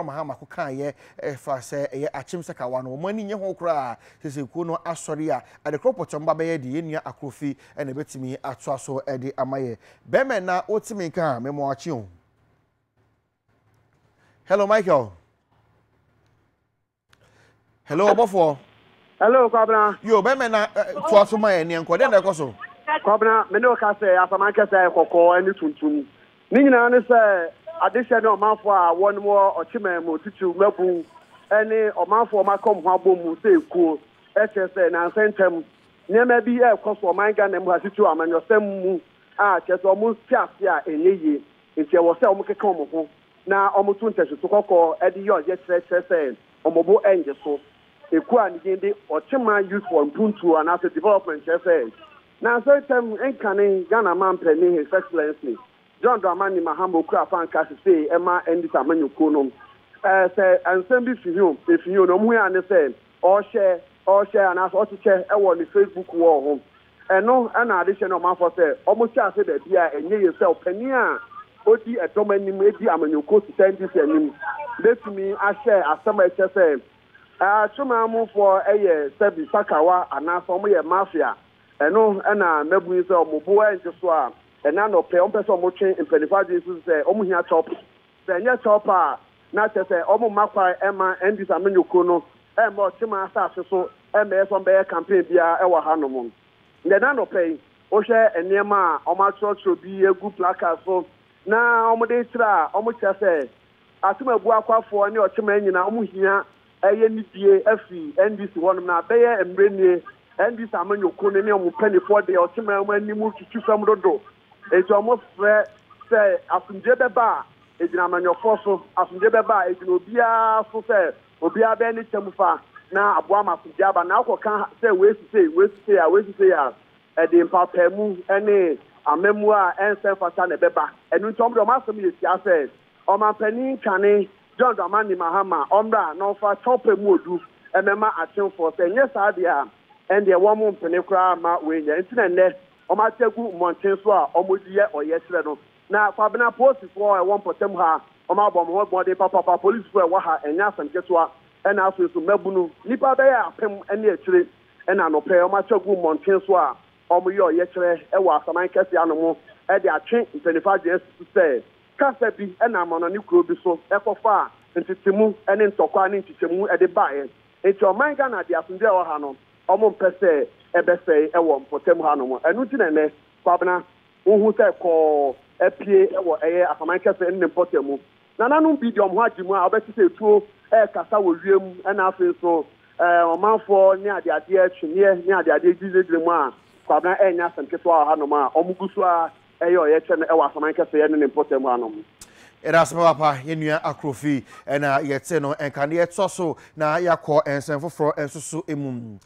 Mahama ko kaeɛ ɛfa sɛ ɛyɛ akyem sakawa no, wɔn ani nnye ho koraa sɛ sɛ kuo no asɔre a, adekorɔ pɔtɔm ba bɛyɛ deɛ yɛn nua Akrofi na ɛbɛtumi atoa so de ama yɛ. Bɛrima na wote me nka a, mema wakye o. Hello Michael. Hello ɔbɔfoɔ. Hello Kwabena. Yo bɛmɛ na eh, toa so ma yɛ neɛ nkɔ dɛn na ɛkɔ so. Kwabena me ne wo ka sɛ asaman kɛsɛ ayɛ kɔkɔɔ ne tuntum. Ne nyinaa ne sɛ adehyɛ ne ɔmanfoɔ a wɔn wɔ ɔkyeman mu titiriw mmabun ne ɔmanfoɔ a wɔaka wɔn ho abom mu sɛ ekuo kyerɛ sɛ nansa ntam nneɛma bi ɛrekɔ so ɔman Ghana mu ha titiriw amanyɔsɛm mu a kyerɛ sɛ wɔn te ase a ɛnyɛ yie nti ɛwɔ sɛ wɔkeka wɔn ho na wɔto ntasuso kɔkɔɔ de yɛ ɔyɛkyerɛ kyerɛ sɛ wɔn bo nnye so. Ekuo a ne din de Ɔkyeman Youth for Mpuntuo anaasɛ Development kyerɛ sɛ, nnansa ntam nkane Ghana manpanin His Excellency John Dramani Mahama okura frankaa sesei ma NDC amanyɔkuo no, sɛ nsɛm bi fi ho fi ho no, wɔn hui ara ne sɛ ɔrehyɛ ɔrehyɛ anaasɛ ɔkyekyɛ wɔ ne Facebook wall ho. Ɛno na adehyɛ ne ɔmanfoɔ sɛ wɔhyɛ ase baabi a ɛnyɛ yie sɛ ɔpanin a ɔdi ɛdɔm anim di amanyɔkuo te sɛ NDC anim bɛtumi ahyɛ asɛm a ɛkyerɛ sɛ Atwema mufoɔ yɛ sɛbi sakawa anaasɛ wɔyɛ mafia. Ɛno na mmabunu yi sɛ wɔn bo nnye so a ɛnnɛ anɔpɛ wɔmpɛ sɛ wɔtwe mpanimfoɔ adwene si so sɛ wɔhia kyɛw pa. Sɛ ɛnyɛ kyɛw pa a, na kyerɛ sɛ wɔmma kwan mma NDC amanyɔkuo no mma Ɔkyeman asase so mmɛyɛ sɛ wɔbɛyɛ campaign biara wɔ hanom. Nnɛ anɔpa yi, wohwɛ nneɛma a wɔatwerɛtwerɛ bi agu placard so na wɔde rekyerɛ a, wɔkyerɛ sɛ Atem-Abu Akwafoɔ ne Ɔkyeman nyinaa wɔhia ɛyɛ nidie afiri NDC hɔnom na abɛyɛ mmerɛ nie NDC amanyɔkuo no ne wɔn mpaninfoɔ deɛ Ɔkyeman mu anim twitwi fam dodo. Enti wɔsrɛ sɛ asomdwoeɛ bɛba a, ɛgyina amanyɔfoɔ so, asomdwoeɛ bɛba a, ɛgyina obiara so sɛ obiara bɛyɛ ne kyɛm fa na aboa ma asomdwoeɛ aba. Na wokɔka sɛ wei si sei, wei si sei a, wei si sei a, ɛde mpaapaemu ne amammuo a ɛnsɛ mfata na ɛbɛba. Ɛno nti wɔn deɛ wɔn asɛm yɛ tia sɛ Ɔmanpanin kane John Dramani Mahama ɔmmra na ɔmfa kyɛwpɛ mu odu mmɛma akyemfoɔ. Sɛ ɛnyɛ saa deɛ a, ɛndeɛ wɔn mpene koraa mma wei nyɛ. Nti na nnɛ wɔate agu mmɔnten so a wɔde yɛ ɔyɛkyerɛ no. Na Kwabena, apolisifoɔ a ɛwɔ mpɔtam ha, wɔabɔ wɔn ho mmɔden papapa. Apolisifoɔ a ɛwɔ ha, ɛnyɛ asɛm ketewa. Ɛna afei nso mmabunu, nnipa bɛyɛ apem ne akyire na anɔpa yi wɔate agu mmɔnten so a wɔyɛ ɔyɛkyerɛ wɔ Asaman Kɛseɛ ano mo de atwe mpaninfoɔ adwene asi so sɛ kasa bi na amanɔne kuro bi so kɔfaa ntetemu ne ntɔkwa ne nkyekyɛmu de baeɛ. Nti ɔman Ghana deɛ asomdwoeɛ a ɛwɔ ha no, wɔmpɛ sɛ ɛbɛsɛe wɔ mpɔtam hanom. Ɛno nti na ɛnnɛ, Kwabena, wohu sɛ kɔɔ apue wɔ ɛyɛ Asaman Kɛse ne ne mpɔtam mu. Nananom bi de wɔn ho agye mu a wobɛte sɛ etuo rekasa wɔ wiem ɛna afei nso ɔmanfoɔ ne adeadeɛ, tweneɛ ne adeadeɛ gyinagyina mu a Kwabena ɛnyɛ asɛm ketewa wɔ hanom a wɔgu so ara ɛyɛ ɔyɛkyɛ no wɔ Asaman Kɛseɛ ne ne mpɔtam hanom. Yɛda ase papaapa yɛn nua Akrofi ɛna yɛte no nka na yɛtoa so na yɛakɔ nsɛm foforɔ nso so mu.